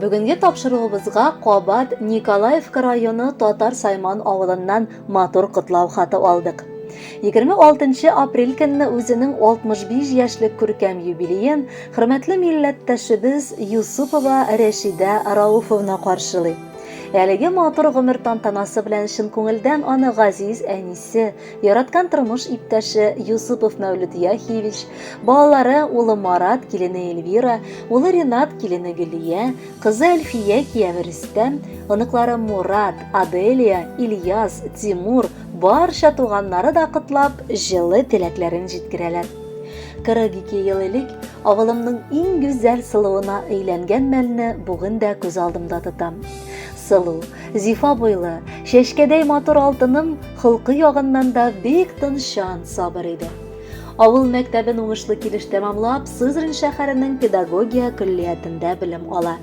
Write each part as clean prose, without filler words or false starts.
Бүгенге тапшыруыбызга кабат Николаевка районы Татар Сайман авылыннан матур котлау хаты алдык. 26 апрель көнне үзенең 65 яшьлек күркәм юбилеен хөрмәтле милләттәшебез Юсупова Рәшидә Рауфовна каршылый. Әлеге матур гомер тантанасы белән чын күңелдән аны газиз әнисе, яраткан тормыш иптәше Юсупов Мәүлүд Яхиевич, балалары, улы Марат, килене Эльвира, улы Ренат, килене Гөлия, кызы Әлфия, кияве Рөстәм, оныклары Мурат, Аделия, Ильяс, Тимур, барча туганнары да котлап, җылы теләкләрен җиткерәләр. 42 ел элек авылымның иң гүзәл сылуына әйләнгән мәлне бүген дә күз алдымда тотам. Сылу, зифа буйлы, чәчкәдәй матур алтыным холкы ягыннан да бик тынчан, сабыр иде. Авыл мәктәбен уңышлы килеш тәмамлап, Сызрань шәһәренең педагогия көллиятендә белем ала.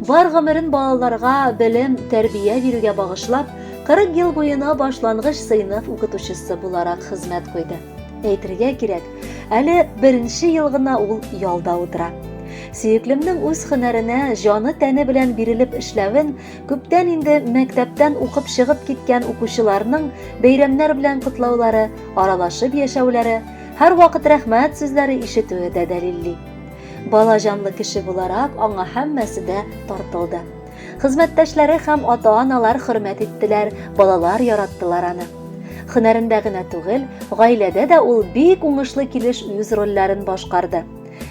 Бар гомерен балаларга белем, тәрбия бирүгә багышлап, 40 ел буена башлангыч сыйныф укытучысы буларак хезмәт куйды. Әйтергә кирәк, әле беренче ел гына ул ялда утыра. Сөеклемнең үз һөнәренә җаны-тәне белән бирелеп эшләвен күптән инде мәктәптән укып чыгып киткән укучыларның бәйрәмнәр белән котлаулары, аралашып яшәүләре, һәрвакыт рәхмәт сүзләре ишетүе дә дәлилли. Бала җанлы кеше буларак аңа һәммәсе дә тартылды. Хезмәттәшләре һәм ата-аналар хөрмәт иттеләр, балалар яраттылар аны. Һөнәрендә генә түгел, гаиләдә дә ул бик уңышлы килеш үз рольләрен башкарды.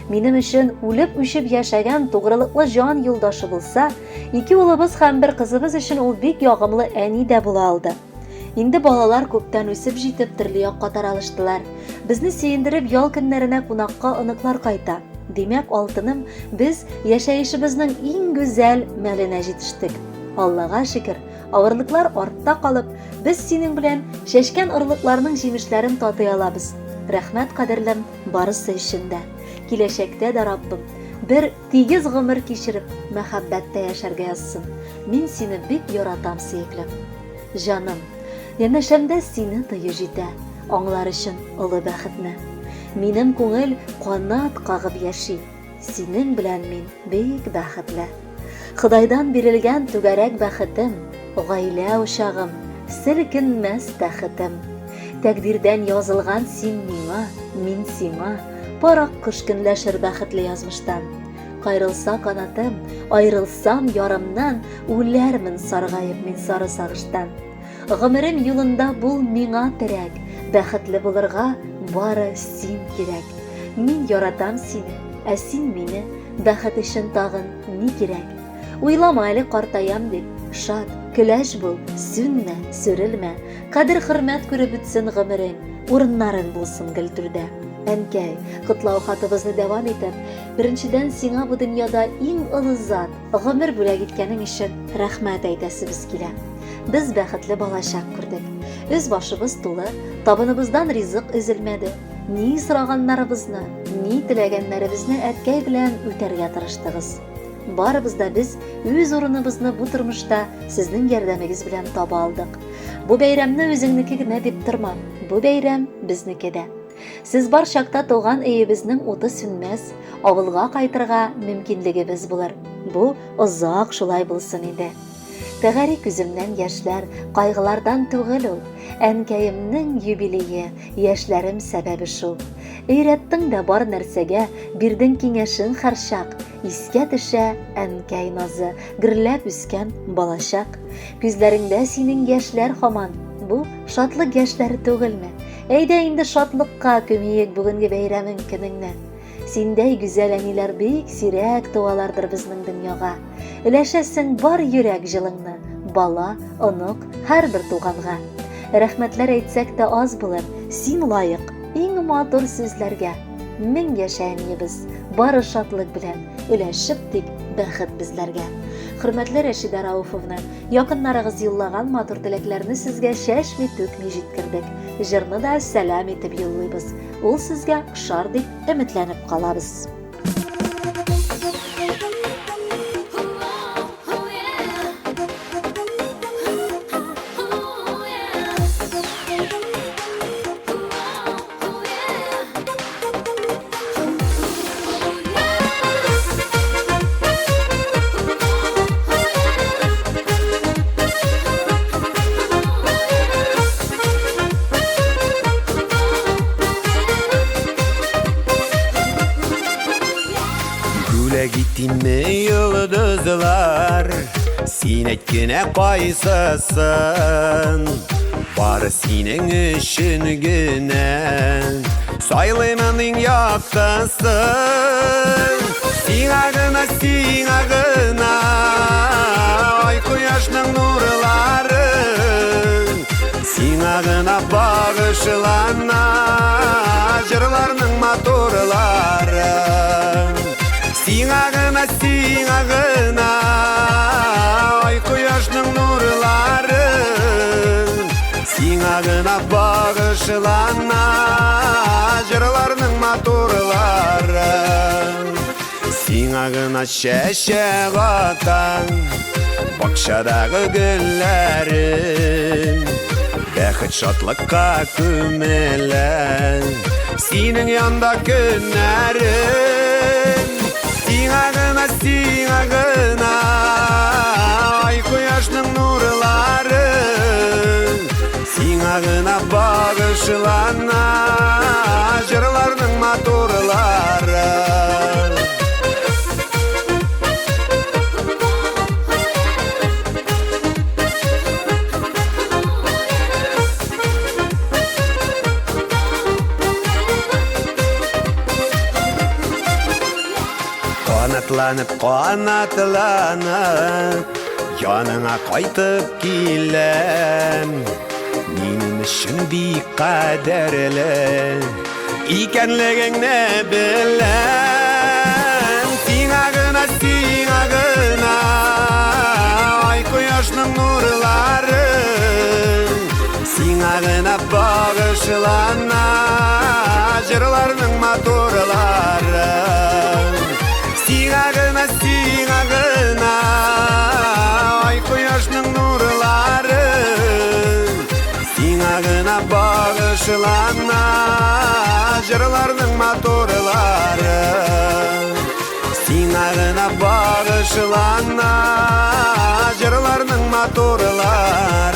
Минем өчен үлеп-үчеп яшәгән тугрылыклы җан юлдашы булса, ике улыбыз һәм бер кызыбыз өчен ул бик ягымлы әни дә була алды. Инде балалар күптән үсеп җитеп, төрле якка таралыштылар. Безне сөендереп, ял көннәренә кунакка оныклар кайта. Димәк, алтыным, без яшәешебезнең иң гүзәл мәленә җитештек. Аллага шөкер, авырлыклар артта калып, без синең белән чәчкән орлыкларның җимешләрен татый алабыз. Рәхмәт, кадерлем, барысы өчен дә. Киләчәктә дә Раббым, бер тигез гомер кичереп, мәхәббәттә яшәргә язсын. Мин сине бик яратам, сөеклем. Җаным, янәшәмдә сине тою җитә, аңлар өчен олы бәхетне. Минем күңел канат кагып яши, синең белән мин бик бәхетле. Ходайдан бирелгән түгәрәк бәхетем, гаилә учагым, селкенмәс тәхетем. Тәкъдирдән язылган син миңа, мин сиңа, пар аккош көнләшер бәхетле язмыштан. Кайрылса канатым, айрылсам ярымнан, Үләрмен саргаеп мин сары сагыштан. Гомерем юлында бул миңа терәк, Бәхетле булырга бары син кирәк. Мин яратам сине, ә син мине, Бәхет өчен тагын ни кирәк? Уйлама әле картаям дип, шат, көләч бул, сүнмә, сүрелмә. Кадер-хөрмәт күреп үтсен гомерең, урыннарың булсын гел түрдә. Әнкәй, котлау хатыбызны дәвам итеп, беренчедән сиңа бу дөньяда иң олы зат, Гомер бүләк иткәнең өчен рәхмәт әйтәсебез килә. Без бәхетле балачак күрдек. Өс башыбыз тулы, табыныбыздан ризык өзелмәде. Ни сораганнарыбызны, ни теләгәннәребезне әткәй белән үтәргә тырыштыгыз. Барыбыз да без үз урыныбызны бу тормышта сезнең ярдәмегез белән таба алдык. Бу бәйрәмне үзеңнеке генә дип торма. Бу бәйрәм безнеке дә. Сез бар чакта туган өебезнең уты сүнмәс, авылга кайтырга мөмкинлегебез булыр. Бу озак шулай булсын иде. Тәгәри күземнән яшьләр, кайгылардан түгел ул. Әнкәемнең юбилее, яшьләрем сәбәбе шул. Өйрәттең дә бар нәрсәгә, бирдең киңәшең һәрчак. Искә төшә әнкәй назы, гөрләп үскән балачак. Күзләреңдә синең яшьләр һаман. Бу шатлык яшьләре түгелме? Әйдә инде шатлыкка күмиек бүгенге бәйрәмең көнеңне. Синдәй гүзәл әниләр бик сирәк туалардыр безнең дөньяга. Өләшәсең бар йөрәк җылыңны, бала, онык, һәрбер туганга. Рәхмәтләр әйтсәк тә аз булыр, син лаек иң матур сүзләргә. Мең яшә әниебез, бары шатлык белән өләшеп тик бәхет безләргә. Хөрмәтле Рәшидә Рауфовна, Якыннарыгыз юллаган матур теләкләрне сезгә чәчми-түкми җиткердек. Җырны да сәлам итеп юллыйбыз. Ул сезгә ошар дип өметләнеп калабыз. Бүләк итимме йолдызлар, син әйт кенә кайсысын? Бары синең өчен генә сайлыймын иң яктысын. Сиңа гына, сиңа гына, ай кояшның нурлары. Сиңа гына багышлана җырларның матурлары. Сиңа гына, сиңа гына, ай кояшның нурлары. Сиңа гына багышлана җырларның матурлары. Сиңа гына чәчәк атам бакчадагы гөлләрем. Бәхет шатлыкка күмелә синең янда көннәрем. Сиңа гына, сиңа гына, ай кояшның нурлары. Сиңа гына багышлана җырларның матурлары. Канатланып, канатланып, яныңа кайтып киләм. Минем өчен бик кадерле икәнлегеңне беләм. Сиңа гына, сиңа гына, ай кояшның нурлары. Сиңа гына багышлана җырларның матурлары. Сиңа гына, сиңа гына, ай кояшның нурлары. Сиңа гына багышлана җырларның матурлары. Сиңа гына багышлана җырларның матурлары.